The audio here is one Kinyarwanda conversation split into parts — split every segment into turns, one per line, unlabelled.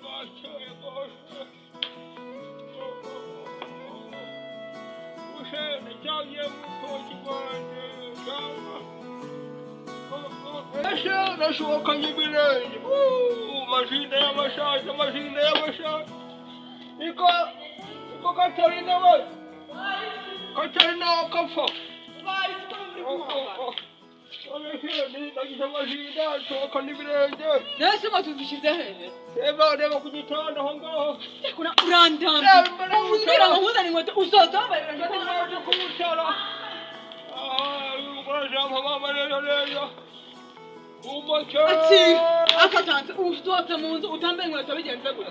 Bwakeye rwose. Ushene cyagiye mu rutoki rwanjye cyangwa ese nasohokanye ibirenge. Amajinda y'amashaje, amajinda y'amashaje. Niko niko Katarina we, Katarina wakapfa. Nagize amajinda nsohokana ibirenge.
Nese ngo tuzishyize hehe?
Reba, reba ku gitanda aho ngaho.
Kuna urandambye. Umbwira ngo nkuzane inkweto uzoza wambaye.
Naje kumutara. Mama neza neza. Umuke.
Ati akatanze usohotse mu nzu utambaye inkweto bigenze gute?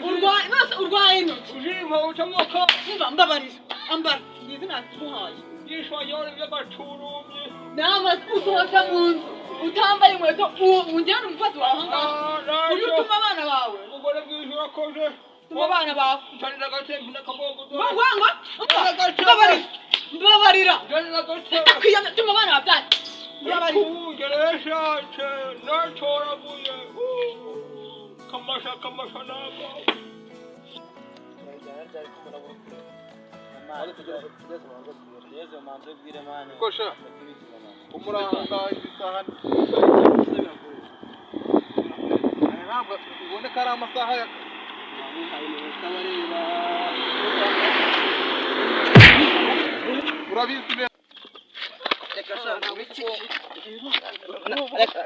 Urwaye nose, urwaye intoki.
Ujima utamoka.
Umva, mbabarira, ambara ngizi naziguhaye.
Yishwanyore by'amaturumye.
Namaze usohotse mu nzu utambaye inkweto, uwo ungena umukozi wawe aho ngaho ujye utuma abana bawe.
Umugore bwije urakoze.
Tuma abana bawe.
Nsanira agatembe n'akabongo.
Ngo ngo ngo, umva, mbabarira, mbabarira.
Nsanira agatembe.
Ndakwiyamye, tuma abana bawe. Mbabarira.
Kugereshaje natoraguye. Kamasha kamasha nako.
Kosha umuranga isaha ntabwo ubone ko ari amasaha ya urabizi neza.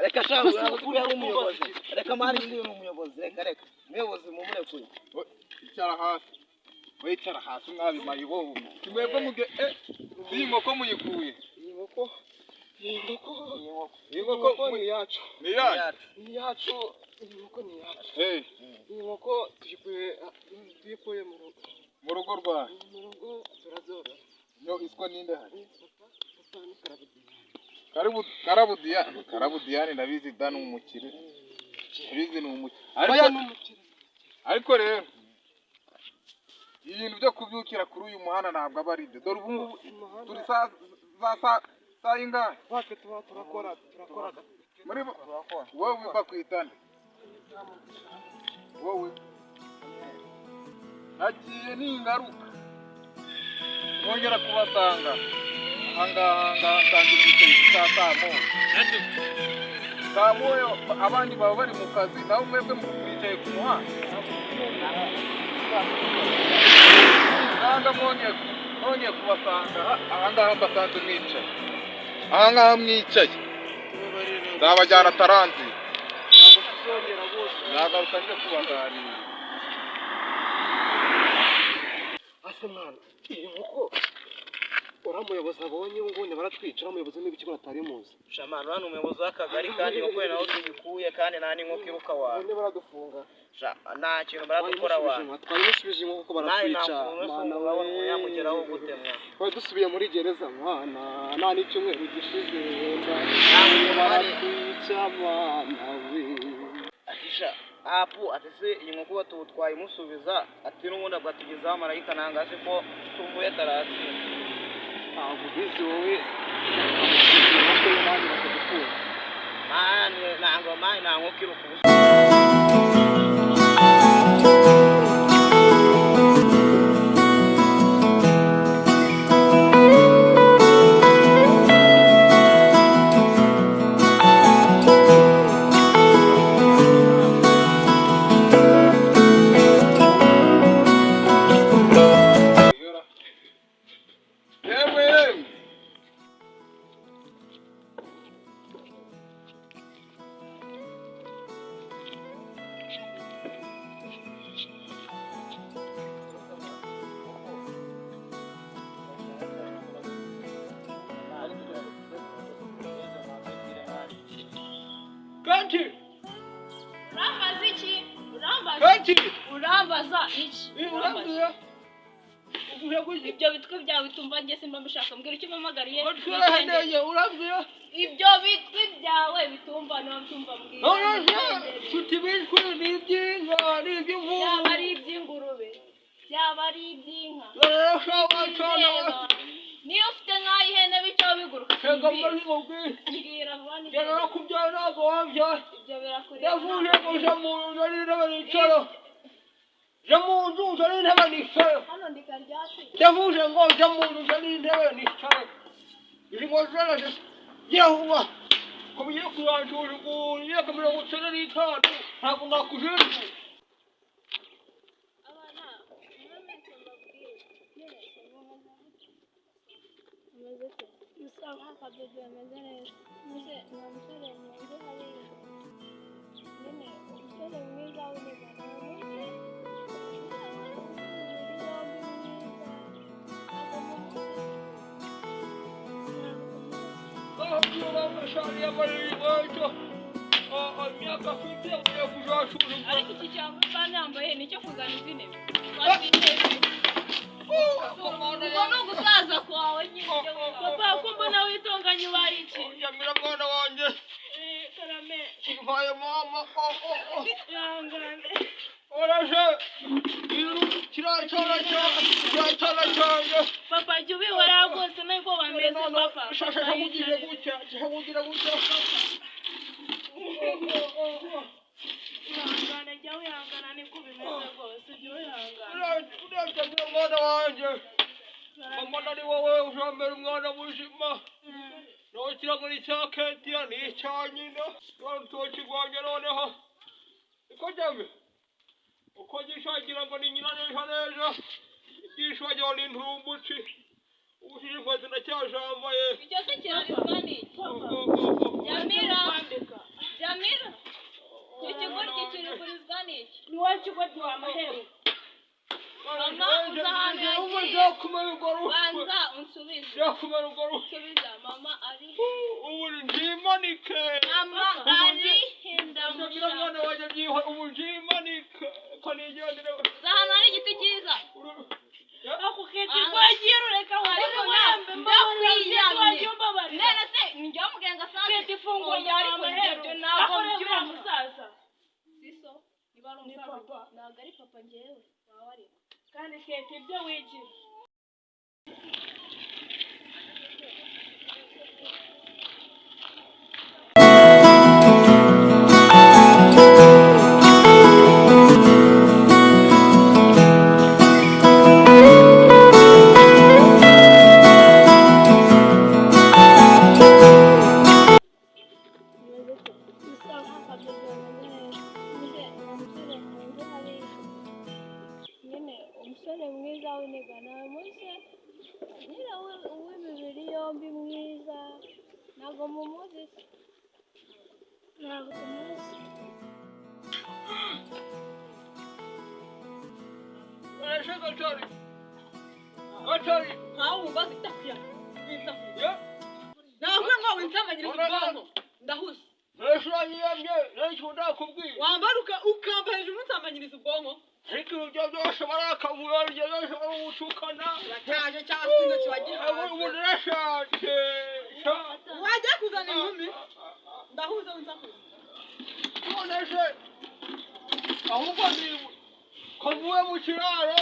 Reka sha, uriya ari umuyobozi. Reka mani, uyu ni umuyobozi. Reka, reka umuyobozi mumurekuye.
Icara hasi, wicara hasi mwabimaye wowe mwebwe muge iyi nkoko muyikuye.
Iyi nkoko, iyi nkoko,
iyi nkoko
ni iyacu.
Ni iyanyu?
Ni iyacu, iyi nkoko ni iyacu. Iyi nkoko tuyikuye mu rugo.
Mu rugo rwawe?
Mu rugo turazorora.
Yo iswa ninde hari?
Papa, papa ni Karabudiyani.
Karibu Karabudiyani, Karabudiyani ndabizi da, ni umukire, ndabizi ni umukire.
Oya,
Ariko
ni umukire.
Ariko rero ibintu byo kubyukira kuri uyu muhanda ntabwo aba ari byo. Dore ubu ngubu turi saa za saa ingahe?
Natwe tuba turakora, turakora.
Muri wowe bakwitana wowe nagiye ningaruka nkongera kubasanga ahangaha ngaha nsanga ibyicaye saa 1 saa 1, abandi baba bari mu kazi, naho mwebwe mwicaye ku muhanda. Nsanga mwongeye kubasanga ahangaha, mbasanze mwicaye ahangaha mwicaye, nzabajyana taranzi.
Ntabwo tuzongera bose.
Nagaruka nje kubaganira.
Ase mwana, iyi nkoko uriya muyobozi abonye ubu ngubu baratwica. Uriya muyobozi n'ibiki batari muzi?
Shamana, uriya ni umuyobozi w'akagari, kandi inkoko ye naho tuyikuye, kandi nta n'inkoko iruka wawe.
Ubundi baradufunga.
Sha, nta kintu baradukora wawe.
Twayimushubije inkoko,
Nawe
baratwica.
nta kuntu
Mana
urabona
we.
umuntu yamugeraho gute mwa?
Twari dusubiye muri gereza mwana, nta n'icyumweru gishize.
Nta
Baratwica mwana we.
Ati sha apu, ati se iyi nkoko batutwaye imusubiza, ati n'ubundi abwatugezaho marayika nanga azi ko tuvuye taratsinda.
Ntabwo ubizi wowe, inkoko y'umwami bakagufunga.
Mani ntabwo, mani nta nkoko iruka ubusa.
Yemwe yemwe.
Kanti,
Urambaza iki? Urambaza?
Kanti,
Urambaza iki? Urambaza?
Urambwira. Uvuye kuki?
Ibyo bitwi byawe tumva njye simba mbishaka. Mbwira icyo umpamagariye.
Watwiraheneye, urambwira.
Ibyo bitwi byawe bitumva niba bitumva mbwira.
None se tutibishwe n'iby'inka n'iby'imvubu?
Byaba ari iby'ingurube, byaba ari iby'inka.
Rero wacana.
Bireba. Niyo ufite nk'ay'ihene bicaho biguruka.
Reka mbabwire.
Mbwira vuba.
Njye narakubyaye, ntabwo wabyaye.
Ibyo birakureba.
Ndavuze ngo jya mu nzu uzane intebe nicare. Jya mu nzu uzane intebe nicare.
Hano ndi karyasi.
Ndavuze ngo jya mu nzu uzane intebe nicare. Izi ngo zaraje. Gira vuba. Ko bigiye kurangira imyaka 95, ntabwo nakujijwe.
Abana, mwese mbabwire. Mwese mumeze gute? Mumeze gute? Musa akabebe ameze neza. Mbese nta musore muzi hariya? Nyine umusore mwiza w'umugabo muzi? W'imibiri yombi mwiza. Ntabwo mumuzi? Ariko iki cyangwa mba nambaye ni icyo kuzana izindi. Ubwo ni ugusaza kwawe nyine. Papa, ko mbona witonganya, ubaye iki?
Nyamira mwana wanjye.
Karame.
Kivaye mama.
Ihangane.
Oraje kiriya cyana cyanjye.
Papa, jya ubihora rwose, niko bameze papa.
Shasha kugira gutya, kugira gutya.
Ihangane, jya wihangana, niko bimeze rwose, jya wihangana.
Uriya mwana wanjye, mama, nari wowe uzambera umwana muzima. Nokira ngo ni icya Ketiya, ni icya nyina rwa rutoki rwanjye. Noneho niko jyame uko gishagira ngo ni nyina neza neza, ibyisho wagira ni inturumbuci. Ubu inkweto ndacyajambaye.
Icyo se kirarizwa n'iki? Jamira, Jamira, icyo kigoryi kirigurizwa n'iki?
Ni wowe kigoryi wa mahero.
Mama, uzi ahantu
Ubu
yagiye?
byakumara urwo ruhu.
Banza unsubize.
Byakumara urwo ruhu.
Nsubiza, mama ari?
Ubu njimanike.
Mama ari?
Jamira mwana
Ndamushaka.
wanjye, byiho ubu njimanike kanigendere.
Uzi ahantu hari igiti cyiza?
Ako keti rwagiye rureka.
Ariko
wembe.
ndakwiyamye.
Mbabarira.
None se njya muganga asanze?
Keti, fungura.
Oya, ariko
mahero.
ibyo ntabwo
Ako rero uriya
mbyumva.
musaza.
Siso niba ari
Ni
umusaza,
papa.
ntabwo ari papa njyewe waba ari.
Kandi keti, ibyo wigira.
Nyine umusore mwiza w'inigana muze, nyine w'imibiri yombi mwiza, ntabwo mumuzi se? Ntabwo tumuzi.
Ese Gatari, Gatari.
Nkawe wumva zitakuya. Navuga ngo winsamagiriza ubwonko, ndahuze.
Ese uranyiyamye n'icyo ndakubwiye?
Wambara ukamba hejuru, unsambanyiriza ubwonko.
Ariko ibyo byose barakavuga, ibyo byose barubutukana.
Urashaje cyangwa se kiba
Ubu
gihaze.
narashaje.
Wajya kuzana inkumi, ndahuze, winsakuza.
None se ahubwo ni ko mvuye mu kiraro,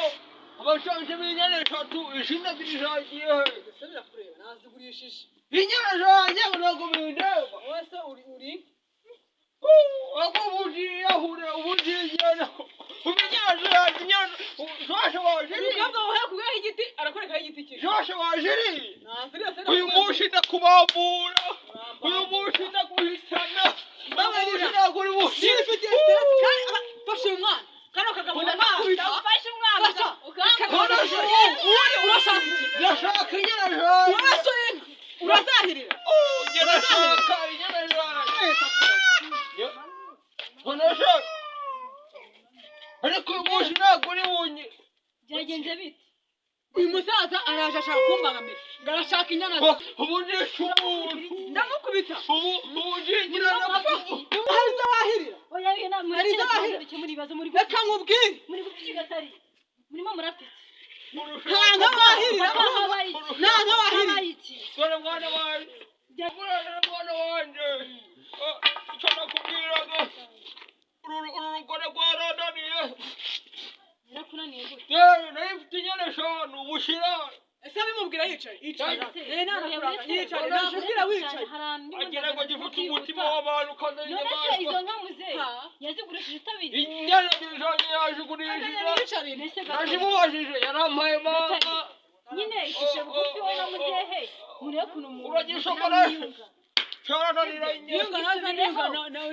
abashanje b'inyana eshatu, izindi ebyiri zagiye he?
Ese birakureba? Nazigurishije.
Inyana zanjye ntabwo bindeba.
Wowe se uri uri
Ahubwo ubu ngiyahure, ubu ngigenda, ubu inyana zanjye, inyana zose waziriye.
Umukobwa wawe kugaho igiti, arakwerekaho igiti kiri.
Zose waziriye.
Naziriye se?
Uyu munsi ndakubambura, uyu munsi ndaguhitana, uyu munsi ntabwo uri buhite.
Nifitiye stress kandi fasha uyu mwana, kano kagabo ndakubita.
Ufashe umwana.
Fasha.
Ukambura.
Ubundi urashaka iki?
Ndashaka inyana zanjye.
Urasha inka urazahirira.
Ndashaka inyana zanjye. Nkoresha, ariko uyu munsi ntabwo uri bunye.
Byagenze bite?
Uyu musaza araje ashaka kumbangamira ngo arashaka inyana ze.
Ubu nishe umuntu.
Ndamukubita.
Ubu ngigira.
Hari izo wahirira.
Oya, iyo nama.
Hari izo wahirira.
Bikemura ibibazo muri
Reka nkubwire.
muri gupfa gatari murimo murapfa.
Nta nka wahirira.
Habaye iki?
Nta nka wahirira.
Habaye iki?
Dore mwana wanjye, dore mwana wanjye, icyo nakubwiraga, uru rugore rwarananiye.
Yarakunaniye gute?
Yewe, nari mfite inyana eshanu bushyira.
Ese abimubwira yicaye yicaye nta yicaye nakubwira wicaye
Agira ngo gifite umutima w'abantu kandi ari
None se izo
inyamaswa.
nka muzehe yazigurishije utabizi?
Inyana ebyiri yazigurishije.
Yicarire.
Mbese gato
Nazimubajije yarampaye mama.
nyine icishe bugufi wowe na muzehe murebe ukuntu
Uragishobora?
mwiyunga.
Cyarananiranye.
Yunga naza niyunga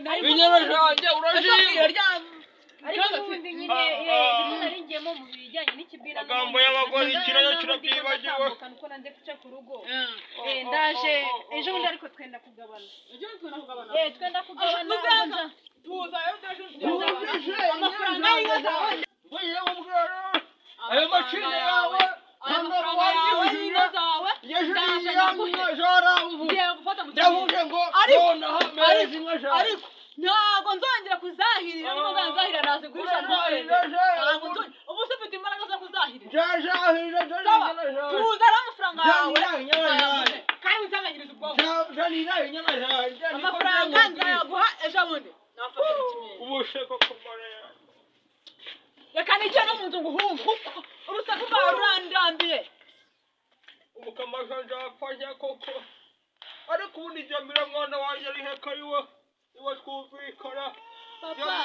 na
Inyana zanjye uraziye.
Ariko n'ubundi nyine rimwe nari ngiyemo mu bijyanye n'ikibira.
Amagambo y'abagore ikiraro kirabyibagiwe.
Uko nanze guca ku rugo. Ndaje ejo bundi ariko twenda kugabana. Twenda kugabana
Muzenga. Tuza amafaranga y'inka zawe.
Ngiye kubwira ayo macinya yawe
Aya
ntabwo
mafaranga yawe y'inka
wanyujije
zawe.
yajuriye inka zaramvu
Ngiye gufata mu
ndavuze ngo
Ariko-
nonaha mpereza inka zanjye.
Ariko ntabwo nzongera kuzahirira niba nzahirira nazigurisha
Urazahirira
ntuhende. Ntabwo nzongera. Ubu se ufite imbaraga zo kuzahirira.
Nzazahirira
Sawa,
nzanira inka zanjye.
tuza rero amafaranga yawe.
Nzanira inyana zanjye.
Kandi unsanganyirize ubwonko.
Nzanira inyana zanjye.
Amafaranga nzayaguha ejo bundi. Nafashe ikimenyetso.
Ubuse koko Mariya.
Reka nicare no mu nzu nguhunge kuko urusaku rwawe rurandambiye.
Umukamasha nzapfa njya koko. Ariko ubundi Jamila mwana wanjye ari heka iwe iwe twumvikana.
Papa,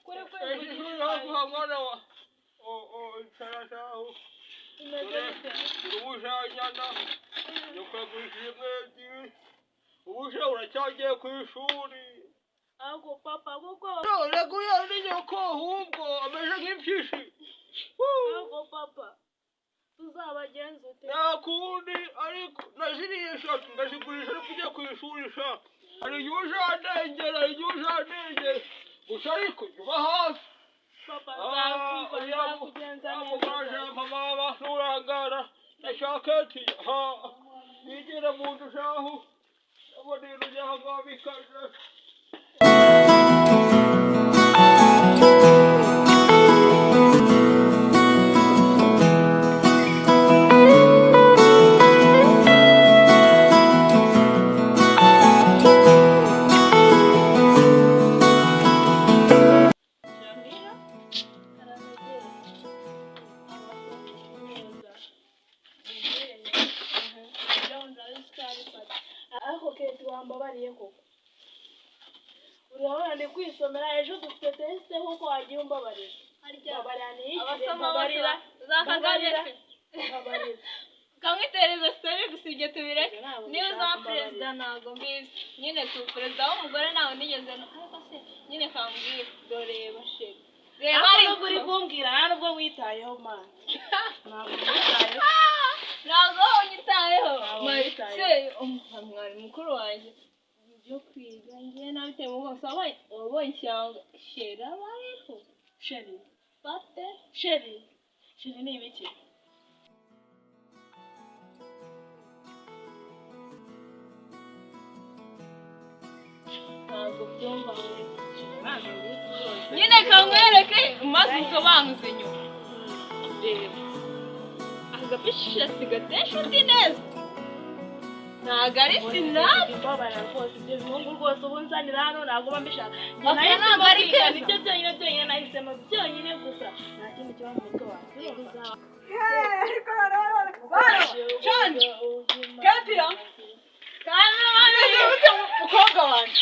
kuri
Ejo ishuri haguha mwana wa. O icara shahu. Ubushanyana nyokagurishije imwe ebyiri. Ubushe uracyagiye ku ishuri.
Ahubwo papa kuko
None kuriya ni nyoko ahubwo ameze nk'impyisi.
ahubwo papa tuzabagenza ute?
Nta kundi ariko naziriye eshatu ndazigurisha ariko ujya ku ishuri sha. Hari igihe uzandengera, hari igihe uzandengera. Gusa ariko jya uba hafi.
Papa nzakumva nzakugenza neza.
Muganje mama nturangara ndashaka ati ha nigira mu nzu shahu ndabona ibintu byaha bikaze.
Ariko Kate wambabariye koko urabona ndi kwisomera ejo dufite tesite kuko wagiye umbabarira mbabarira niyishyure
Abasoma
mbabarira
bose za Kagame
mbabarira
se.
mbabarira
Kamwitereza story gusa ibyo tubireke.
Ntabwo
Niba
mbishaka,
uzaba perezida ntabwo mbizi. Nyine tu perezida w'umugore ntawe nigeze ariko se nyine kambwira doreba sheri. Reba
ariko nubwo uri
ariko
kumbwira nta nubwo witayeho man ntabwo witayeho
ntabwo unyitayeho.
Ntabwo
Mari
witayeho.
se mwari mukuru wanjye ibyo kwiga ngiye nabiteye mu bwonko wabonye wabonye cyangwa sheri abayeho
sheri
bate
sheri sheri ni ibiki?
Ntabwo byumva.
Ntabwo mbizi rwose.
Nyine kamwereke maze usobanuze nyuma. Reba agapishisha sigatesha undi neza ntabwo ari sinapu.
Mbabarira rwose ibyo bihungu rwose ubu nzanira hano ntabwo mba mbishaka. Njye
Aka
nahisemo
ntabwo ari
kwiga
keza.
nibyo byonyine byonyine nahisemo byonyine gusa nta kindi kiba mu mutwe wanjye.
Shani, Ketia. Mukobwa wanjye.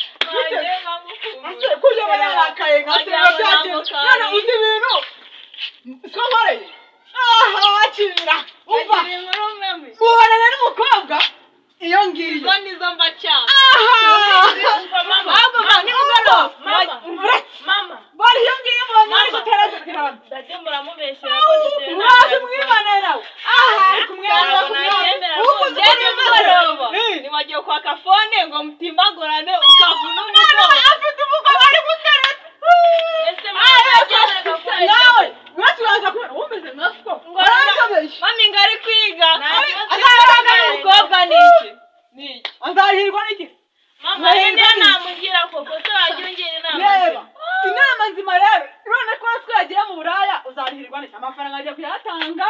Ese kujya aba yarakaye nka se biba byagenze. None uzi ibintu siko nkoreye. Aha wakira. Umva. Muhorana n'umukobwa iyo ngiyo.
Izo nizo mba cyane.
Aha.
Mama,
Ahubwo ma nimugoroba.
Mama.
Mama.
mama
Bari iyo ngiyo mubona ari gutera zikirana.
dade muramubeshyera rwose ibyo
Mwaje mwibana nawe. Aha ari kumwe
Ntabwo nabyemera
Ubu
rwose.
Njye nimugoroba
Eh.
nibagiwe kwaka fone ngo mutimbagurane ukavuna umugongo.
Afite umugabo ari gutera.
Ese mama yabyemeraga ko
Nawe uraza kubona wumeze nka siko. Warangabeshye.
Mami ngo ari kwiga.
Azahirwa
Umukobwa ni iki? Ni iki?
Azahirwa n'iki?
mama rero niyo namugira koko se wajya ungira inama?
Reba inama nzima rero none ko siko yagiye mu buraya uzahirwa n'iki? Amafaranga agiye kuyatanga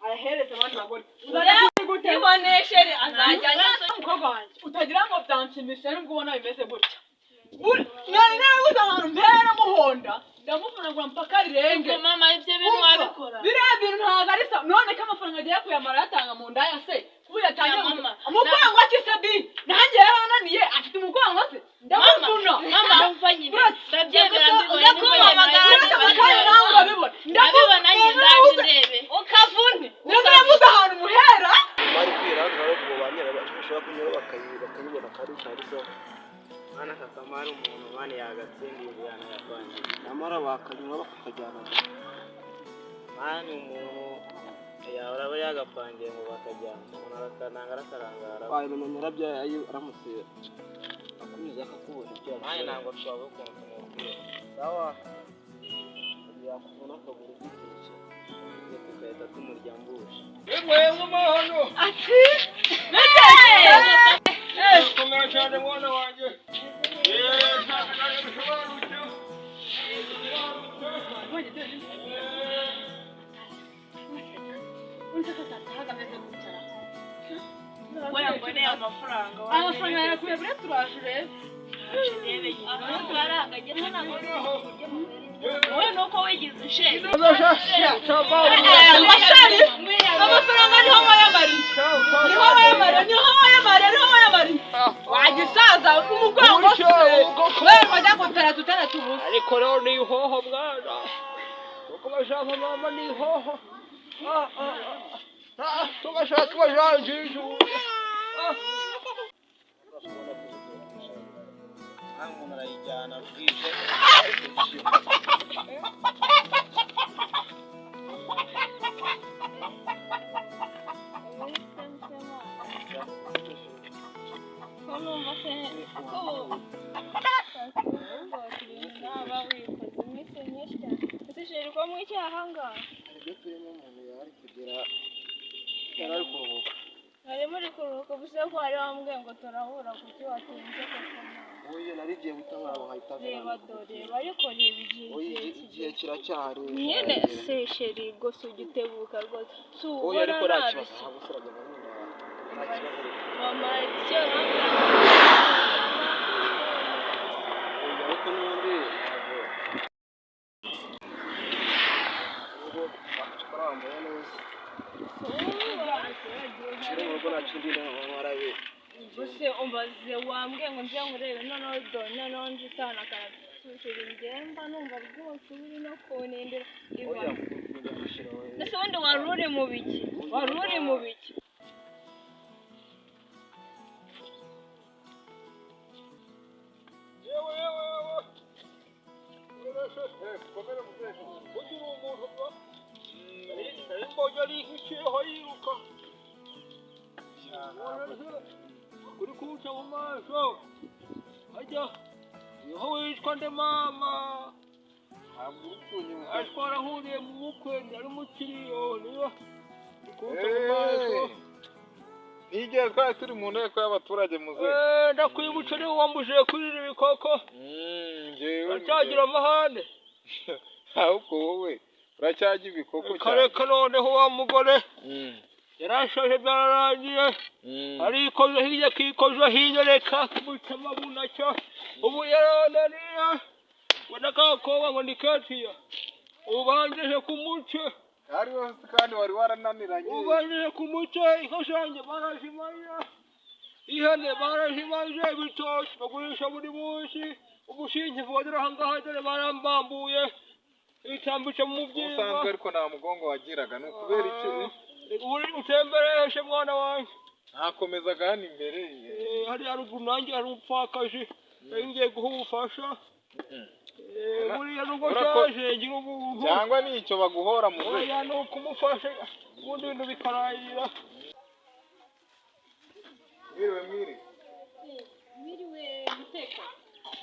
ayahereze abandi bagore. Uzajya gute?
Iboneshere azajya anywa.
Umukobwa wanjye utagira ngo byanshimisha nubwo ubona bimeze gutya. Nari narabuze ahantu mpera muhonda. Ndamuvunagura mpaka rirenge.
Ubwo mama ibyo bintu wabikora.
Biriya bintu ntabwo ari sawa. None ko amafaranga agiye kuyamara yatanga mu ndaya se? Kuba yatangiye
Ya mama.
Umugongo ki se di? Nanjye yarananiye afite umugongo se. Ndamuvuna.
Mama umva nyine. Ndabyemera mbibonye.
Ujya kumpamagara.
Uretse akanya nawe urabibona.
Ndabibona nanjye ndaje ndebe.
Ukavune.
Niba urabuze ahantu muhera.
Bari kwirangara ubwo ba nyirayo bashobora kunyura bakayibona kandi bitari sawa.
Mwana kakamara umuntu mwana yagatsindiye ibihano yapangiye.
Nyamara bakanyura bakakajyana.
Mwana umuntu yahora aba yagapangiye ngo bakajyana. Umuntu arakananga arakarangara.
Wabimenya nyirabyo aramutse akunyuze akakubona ibyo
Mwana ntabwo twabura ukuntu tumubwira.
Sawa. Yakubona akabura ubwigenge.
Tugahita tumurya mbusha.
Yemwe mahano.
Ati.
Komera cyane mwana wanjye. Ntabwo nanjye bisobanutse.
We yamboneye amafaranga.
Amafaranga yakuye buriya turaje urebe.
Ndebe nyine. Amafaranga ageze ntabwo wowe nuko wigize ushenze.
Amashari. Amafaranga niho wayamariye. Niho wayamariye. Niho wayamariye. Niho wayamariye. Wagisaza umugongo se. Wewe wajya gutara tutara tubuze.
Ariko rero ni ihoho mwana. Kuko bashaka mama ni ihoho. Tugashaka bajanjije.
Mwana umuntu arayijyana bwije.
Urumva se ko naba wikoze iminsi myinshi cyane. Ese sheri ko mwicaye aha ngaha?
Ibyo turimo umuntu yari kugera yari ari kuruhuka.
Mwari muri kuruhuka gusa ko hari wambwiye ngo turahura kuki watinze koko mama?
Oya narigiye gutabara nkahita
Reba dore ariko reba igihe
Oya
igihe
igihe kiracyahari.
nyine se sheri rwose ujya utebuka rwose si
Oya
ubona
ariko nta kibazo.
narushye.
Ntabwo se urajya mu nda. Nta kibazo.
Mama icyo
Oya ariko n'ubundi ntabwo. Ubwo wakora wambaye neza. Sheri mu rugo nta kindi ndabona warabe.
Gusa umbaze wambwiye ngo nze nkurebe noneho dore noneho nje utana karabisubira ngemba numva rwose uri no kunindira
Oya
iba.
gushyiraho.
Ese ubundi wari uri mu biki? Wari uri mu biki?
Yewe yewe yewe. Komera muzehe. Ugira umuntu bwa. Nari mbonye ari nk'ikiho yiruka. Kuri kuwuca mu maso. Hajya. Niho wicwa nde mama.
Ntabwo uri kunyibuka.
Twarahuriye mu bukwe nari mu kiriyo niyo. Kuwuca mu maso.
Nigeze twari turi mu nteko y'abaturage muzehe.
Ndakwibutsa niba wambujije kurira ibikoko.
Njyewe
Uracyagira amahane.
Ahubwo wowe uracyarya ibikoko cyane.
Kareka noneho wa mugore yarashaje byararangiye. Arikoza hirya akikoza hirya reka kumuca amabunacyo. Ubu yarananiye. Ngo nakakoba ngo ni ketiya. Ubanjije ku muce.
Ari wose kandi wari warananiranye.
Ubanjije ku muce inka zanjye barazimaye. Ihene barazimaze ibitoki bagurisha buri munsi. Ubushinge bwagera aha ngaha dore barambambuye. Itambitse mu mubyimba.
Ubusanzwe ariko nta mugongo wagiraga ni ukubera iki?
Uri utembereshe mwana wanjye.
Ntakomezaga hano imbere.
Hariya ruguru nanjye hari umupfakazi. Nari ngiye guha ubufasha. Buriya nubwo nshaje ngira ubuntu.
Cyangwa ni icyo baguhora muzehe.
Oya ni ukumufasha ubundi ibintu bikarangira.
Mwiriwe mwiriwe.
Mwiriwe guteka.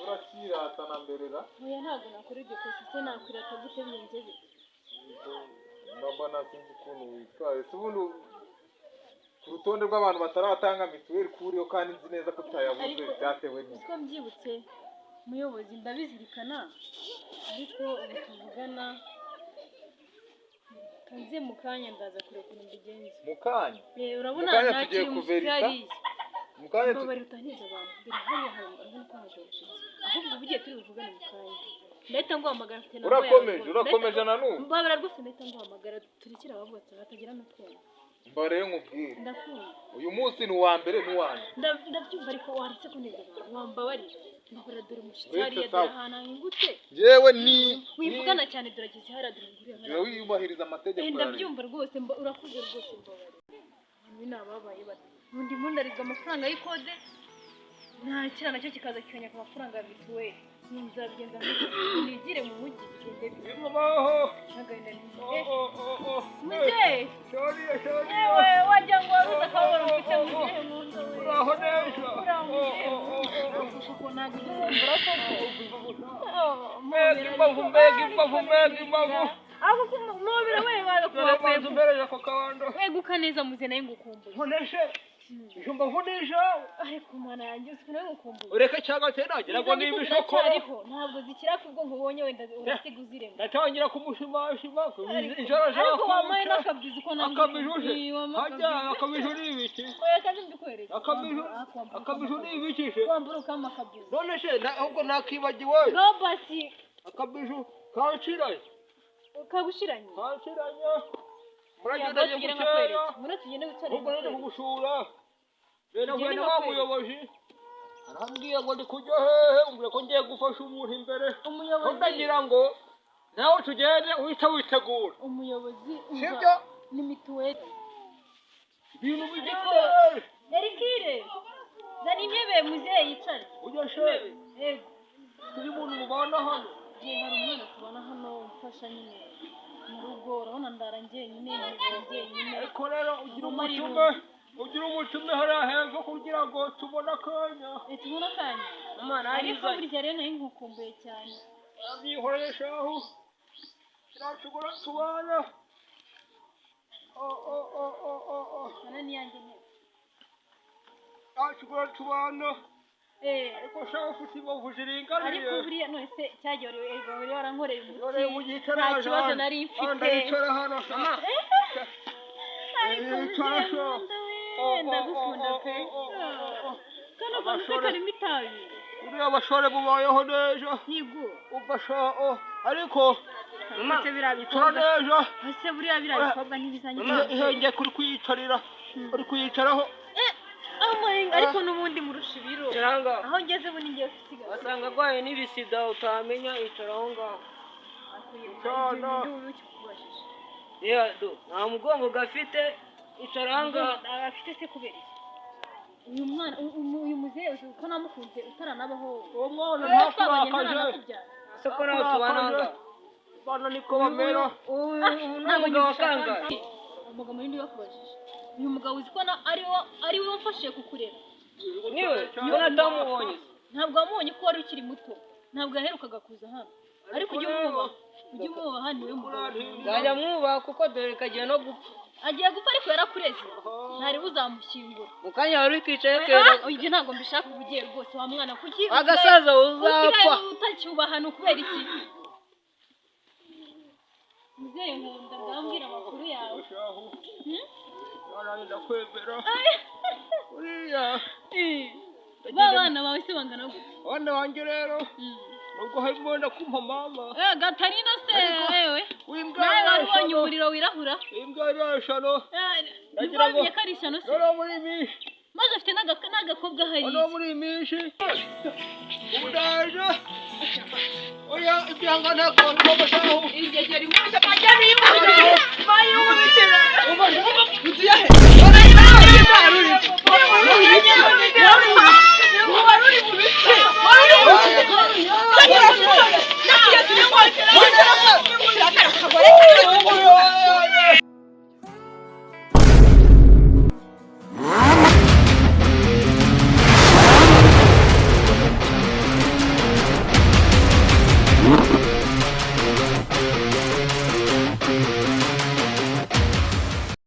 Urakiratana mberera.
Oya ntabwo nakora iryo kosa se nakwirata gute bigenze bite?
Mbona sinzi ukuntu witwaye. Se ubundi ku rutonde rw'abantu bataratanga mituweli kuriyo kandi nzi neza ko utayabuze byatewe n'iki?
Siko mbyibutse muyobozi ndabizirikana ariko ubu tuvugana kanze mu kanya ndaza kureba ukuntu mbigenza.
Mu kanya?
Urabona
Mu kanya
nta
tugiye
kintu
kuverisa.
hariya.
Mu kanya
Mbabarira utantiza abantu. Dore hariya hari urabona ko haje abashyitsi. Ahubwo ubu ugiye turi buvugane mu kanya. Ndahita nguhamagara, mfite namba yawe
Urakomeje,
rwose.
urakomeje na n'ubu.
Mbabara rwose, ndahita nguhamagara, turekere abavuga batagira n'utwenge.
Mba rero nkubwire.
Ndakumva.
Uyu munsi ni uwa mbere n'uwa nyuma.
Ndabyumva, ariko waretse kuneza abantu, wambabarira. Mbabara, dore umushyitsi
Uretse
hariya, dore
sawa.
ahantu hahingutse.
Yewe ni
Wivugana cyane, dore ageze hariya, dore nguriya
Jya
hariya.
wiyubahiriza amategeko
Eh,
ya leta.
Ndabyumva rwose, urakuze rwose, mbabarira. Abantu ni ababaye bate? Ubundi mundarizwa amafaranga y'ikode, nta kira nacyo kikaza kikanyaka amafaranga ya mituweli. Nzabigenza nigire mu mujyi, bigende bite?
Imubaho.
N'agahinda ni
Oh, oh, oh, oh.
Muzehe!
Shoriya, shoriya.
Yewe, wagira ngo wabuze akababaro mfite, muzehe nkunda we.
Uraho neza.
Uraho, muzehe.
Oh, oh, oh, oh.
Koko ntabwo ujya umumbura koko?
Mbega imbavu, mbega imbavu, mbega imbavu.
Ako kumubira we
Dore
bagakuba.
banza umpereze ako kabando.
Weguka neza muze, nawe ngukumbuye.
Nkoneshe. Izo mbavu ni izawe.
Ariko mana yanjye, uzi nawe ngukumbuye.
Ureke cyangwa se nagira ngo ni ibishokoro.
Ziracyariho, ntabwo zikira kubwo nkubonye, wenda urasiga uzirema.
Ndatangira kumushimashima injara.
Ariko wampaye
zakuca.
n'akabyizi ko ntabwo
Akabijuje. Hajya akabiju ni ibiki?
Oya, kandi mbikwereke.
Akabiju, akabiju ni ibiki se?
Wambura ukama akabyizi.
None se ahubwo nakibagiwe.
Robert.
Akabiju kanshiranye.
Kagushiranye.
Kanshiranye. Muragendanye
tugende
bukeya.
nkakwereke, mura tugende wicarane.
Ahubwo nari
Nkakwereke.
kugusura rero,
Tugende
nahuye na wa
nkakwereke.
muyobozi, arambwiye ngo ndi kujya hehe, umbwira ko ngiye gufasha umuntu imbere.
Umuyobozi.
Ndagira ngo nawe tugende uhita witegura.
Umuyobozi, umva,
Sibyo?
Ni mituweli.
Ibintu
Ariko
bigende.
Erikire, zana intebe muzehe yicare.
Ujya se?
Yego.
Turi umuntu mubana hano?
Igihe hari umwana tubona hano umfasha nyine mu rugo, urabona ndara njyenyine, nkibera njyenyine.
Ariko rero ugira
Ngoma ari
umutume, ugira umutume hariya hepfo kugira ngo tubone akanya.
Eh, tubone akanya.
Mama,
Ariko
narayizanye.
burya rero nari nkukumbuye cyane.
Arabyihoreye shahu, kiracugura tubana. Oh, oh, oh, oh, oh, oh.
Mana niyanjye ntebe.
Kiracugura tubana.
Eh,
Ariko shahu ufite imbavu ziringaniye.
Ariko buriya none se cyagiye wari warankoreye
Dore
umuti,
uyicara.
Nta kibazo nari mfite.
Ndayicara hano sha.
Ariko
Yicara
muzehe
sha.
nkunda we,
Oh, oh,
ndagukunda
oh,
pe.
oh, oh, oh, oh.
Kano kantu se
Abashore.
karimo itabi?
Uriya basore bubayeho neza.
Yego.
Umva sha, oh, ariko
Mama,
Ese biriya
icara
bikobwa,
neza.
ese buriya biriya bikobwa ntibizanye?
Ihenge kuri kuyicarira, uri kuyicaraho.
Amarenga, ariko n'ubundi murusha ibiro.
Icara ngaho.
Aho ngeze ubu ningiye gusigaza.
Wasanga arwaye n'ibisida utamenya, icara aho ngaho.
Cyana.
Yeah, do. Nta mugongo gafite, icara aho ngaho.
Afite se kubera iki? Uyu mwana, uyu muzehe, uzi ko namukunze utaranabaho?
Uwo mwana
Wowe twabanye
ntakurakaje.
ntaranakubyara.
Ese ko nawe tubana aho ngaho?
Bana niko bamera.
Ubu ni
Ntabwo
umugabo wa
ngishaka.
kangahe?
Umugabo munini wakubajije, uyu mugabo uzi ko ari we wamfashije kukurera?
Niwe, ko natamubonye.
Ntabwo wamubonye ko wari ukiri muto, ntabwo yaherukaga kuza hano, ariko ujye umwubaha, ujye umwubaha, niwe mugabo.
Nzajya mwubaha kuko dore kagiye no gupfa.
Agiye gupfa, ariko yarakureze, ntari buzamushyingura.
Mu kanya wari ukicaye kera.
Ah, ibyo ntabwo mbishaka, uba ugiye rwose wa mwana, kuki
Agasaza uzapfa.
usigaye utacyubaha? Ni ukubera iki? Muzehe nkunda, ndambwira amakuru yawe.
Shahu.
Hmm?
Mwana, ndakwemera uriya.
Ba bana bawe se bangana gute?
Abana banjye rero, nubwo harimo wenda kumpa mama.
Eh, Gatarina se wewe
W'imbwa
nawe wari ubonye
yarashano.
umuriro wirahura?
Imbwa yarashano.
Eh,
Ndagira ngo-
wamenye ko ari ishyano se?
Noneho muri iyi minsi,
Maze afite n'agakobwa hariya.
noneho muri iyi minsi ubu ndaje. Oya, ibyanga ntabwo ngomba shahu.
Ingegera inkubita, majyana iyikubita, bayikubitira.
Umva.
Ugiye he?